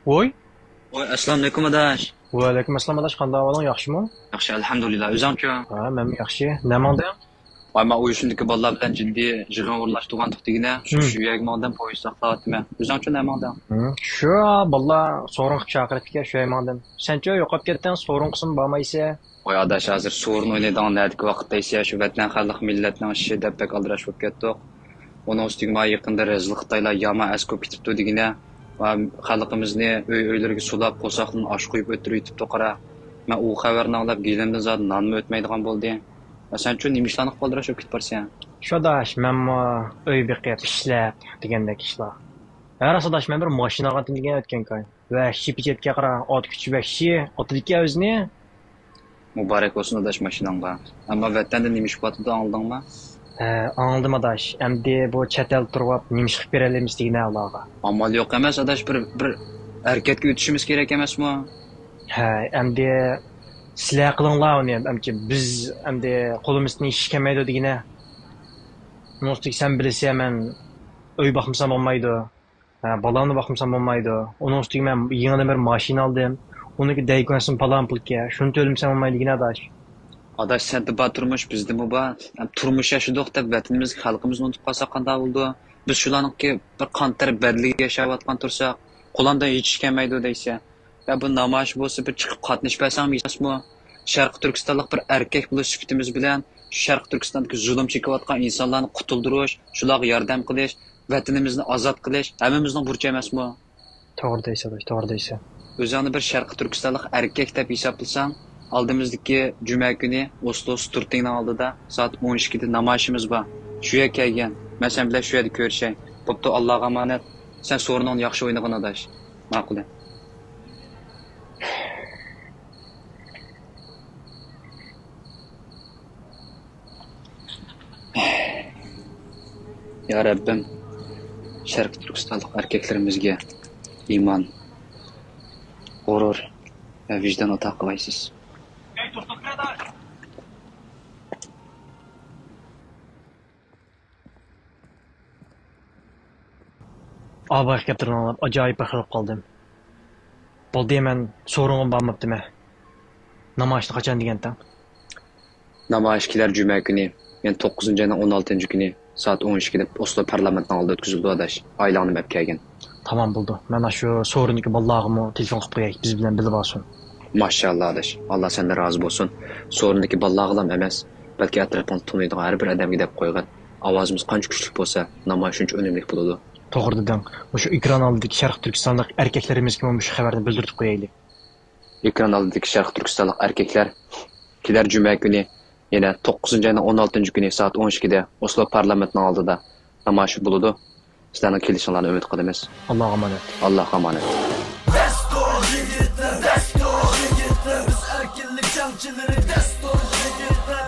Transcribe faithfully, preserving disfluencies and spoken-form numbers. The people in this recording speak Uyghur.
ۋوي. ۋوي، ئەسسالامۇئەلەيكۇم ئاداش. ۋەئەلەيكۇم ئەسسالام ئاداش، قانداق ئەھۋالىڭ، ياخشىمۇ؟ ياخشى، ئەلھەمدۇلىللا. ئۆزۈڭچۇ؟ ھە، مەنمۇ ياخشى. نەماڭدىڭ؟ ۋاي، مەن ئۇ يوشۇندىكى بالىلار بىلەن جىددىي يىغىن ئورۇنلاشتۇرغانتۇق دېگىنە، شۇ، ھىم. شۇ يەرگە ماڭدىم، پويىز ساقلاۋاتىمەن. ئۆزۈڭچۇ نەماڭدىڭ؟ ھىم. شۇ بالىلار سورۇن قىلىپ چاقىرىپتىكەن، شۇ يەرگە ماڭدىم. سەنچۇ يوقاپ كەتتىڭ، سورۇن قىلسىمۇ بارمايسەن. ۋاي ئاداش، ھازىر سورۇن ئوينايدىغان نەدىكى ۋاقىت دەيسىيە، شۇ ۋەتەن، خەلق، مىللەتنىڭ ئىشى دەپ بەك ئالدىراش بولۇپ كەتتۇق. ئۇنىڭ ئۈستىگە مانا يېقىندا رەزىل خىتايلار يامان ئەسكى بولۇپ كېتىپتۇ دېگىنە. ۋە خەلقىمىزنى ئۆي-ئۆيلىرىگە سولاپ، قورساقلىرىنى ئاچ قويۇپ ئۆتتۈرۈۋېتىپتۇ، قارا. مەن ئۇ خەۋەرنى ئاڭلاپ، گېلىمدىن زادى نانمۇ ئۆتمەيدىغان بولدى. ۋە سەنچۇ نېمە ئىشلارنى قىلىپ ئالدىراش بولۇپ كېتىپ بارسەن؟ شۇ ئاداش، مەنمۇ ئۆي بېقىپ، ئىشلەپ دېگەندەك ئىشلار. ھە، راست ئاداش، مەن بىر ماشىنا ئالغانتىم دېگەن ئۆتكەن كۈن. ۋەھشىي پېچەتكە قارا، ئات كۈچى ۋەھشىي، ئاتىدىكى ئۆزىنى. مۇبارەك بولسۇن ئاداش ماشىناڭغا. ئەمما ۋەتەندە نېمە ئىش بولۇۋاتىدۇ ئاڭلىدىڭمۇ؟ ھە، ئاڭلىدىم ئاداش. ئەمدى بۇ چەت ئەلدە تۇرۇپ نېمە ئىش قىلىپ بېرەلەيمىز دېگىنە ئۇلارغا. ئامال يوق ئەمەس ئاداش، بىر، بىر ھەرىكەتكە ئۆتۈشىمىز كېرەك ئەمەسمۇ؟ ھە، ئەمدى سىلەر قىلىڭلار ئۇنى، ئەمدى بىز ئەمدى قولىمىزدىن ھېچ ئىش كەلمەيدۇ دېگىنە. ئۇنىڭ ئۈستىگە سەن بىلىسەن، مەن ئۆي باقمىسام بولمايدۇ. ھە، بالامنى باقمىسام بولمايدۇ. ئۇنىڭ ئۈستىگە مەن يېڭىدىن بىر ماشىنا ئالدىم. ئۇنىڭكى دەيكونسىمۇ پالان پۇلكەن. شۇنى تۆلىمىسەم بولمايدۇ دېگىنە ئاداش. ئاداش، سەندە بار تۇرمۇش، بىزدىمۇ بار. تۇرمۇش ياشىدۇق دەپ ۋەتىنىمىزگە، خەلقىمىزنى ئۇنتۇپ قالساق قانداق بولىدۇ؟ بىز شۇلارنىڭكى بىر قان تەر بەدىلىگە ياشاۋاتقان تۇرساق، قولامدا ھېچ ئىش كەلمەيدۇ دەيسەن. يا بۇ نامايىش بولسا بىر چىقىپ قاتنىشىپ بەرسەڭمۇ يېتەسمۇ؟ شەرقىي تۈركىستانلىق بىر ئەركەك بولۇش سۈپىتىمىز بىلەن شەرقىي تۈركىستاندىكى زۇلۇم چېكىۋاتقان ئىنسانلارنى قۇتۇلدۇرۇش، شۇلارغا ياردەم قىلىش، ۋەتىنىمىزنى ئازاد قىلىش ھەممىمىزنىڭ بۇرچى ئەمەسمۇ؟ توغرا دەيسەن، توغرا دەيسەن. ئۆزۈڭنى بىر شەرقىي تۈركىستانلىق ئەركەك دەپ ھېسابلىساڭ، ئالدىمىزدىكى جۈمە كۈنى ئوسلو ستۇرتىڭنىڭ ئالدىدا سائەت ئون ئىككىدە نامايىشىمىز بار. شۇ يەرگە كەلگىن. مەن سەن بىلەن شۇ يەردە كۆرۈشەي. بوپتۇ، ئاللاغا ئامانەت. سەن سورۇنۇڭنى ياخشى ئوينىغىن ئاداش. ماقۇل. يا رەببىم، شەرقىي تۈركىستانلىق ئەركەكلىرىمىزگە ئىمان، غۇرۇر ۋە ۋىجدان ئاتا قىلايسىز. ئاباي گەپلىرىنى ئاڭلاپ ئاجايىپ بىر خىل بولۇپ قالدىم. بولدى، مەن سورۇنغا بارماپتىمەن. نامايىشنى قاچان دېگەنتىڭ؟ نامايىش كېلەر جۈمە كۈنى، يەنى توققۇزىنچى ئاينىڭ ئون ئالتىنچى كۈنى سائەت ئون ئىككىدە ئوسلو پارلامېنتىنىڭ ئالدىدا ئۆتكۈزۈلىدۇ ئاداش. ئائىلەڭنى مەپ كەلگىن. تامام بولدى. مەن ئاشۇ سورۇندىكى بالىلارغىمۇ تېلېفون قىلىپ قوياي، بىز بىلەن بىللە بارسۇن. ماشائاللا ئاداش، ئاللا سەندىن رازى بولسۇن. سورۇندىكى بالىلارغىلام ئەمەس، بەلكى ئەتراپىڭدا تونۇيدىغان ھەر بىر ئادەمگە دەپ قويغىن. ئاۋازىمىز قانچە كۈچلۈك بولسا، نامايىش شۇنچە ئۈنۈملۈك بولىدۇ. توغرا دېدىڭ. مۇشۇ ئېكران ئالدىدىكى شەرقىي تۈركىستانلىق ئەركەكلىرىمىزگىمۇ مۇشۇ خەۋەرنى بىلدۈرۈپ قويايلى. ئېكران ئالدىدىكى شەرقىي تۈركىستانلىق ئەركەكلەر، كېلەر جۈمە كۈنى، يەنى توققۇزىنچى ئاينىڭ ئون ئالتىنچى كۈنى سائەت ئون ئىككىدە ئوسلو پارلامېنتىنىڭ ئالدىدا نامايىش بولىدۇ. سىلەرنىڭ كېلىشىڭلارنى ئۈمىد قىلىمىز. ئاللاغا ئامانەت. ئاللاغا ئامانەت. دەستۇر يىگىتلەر، دەستۇر يىگىتلەر، بىز ئەركىنلىك جەڭچىلىرى، دەستۇر يىگىتلەر.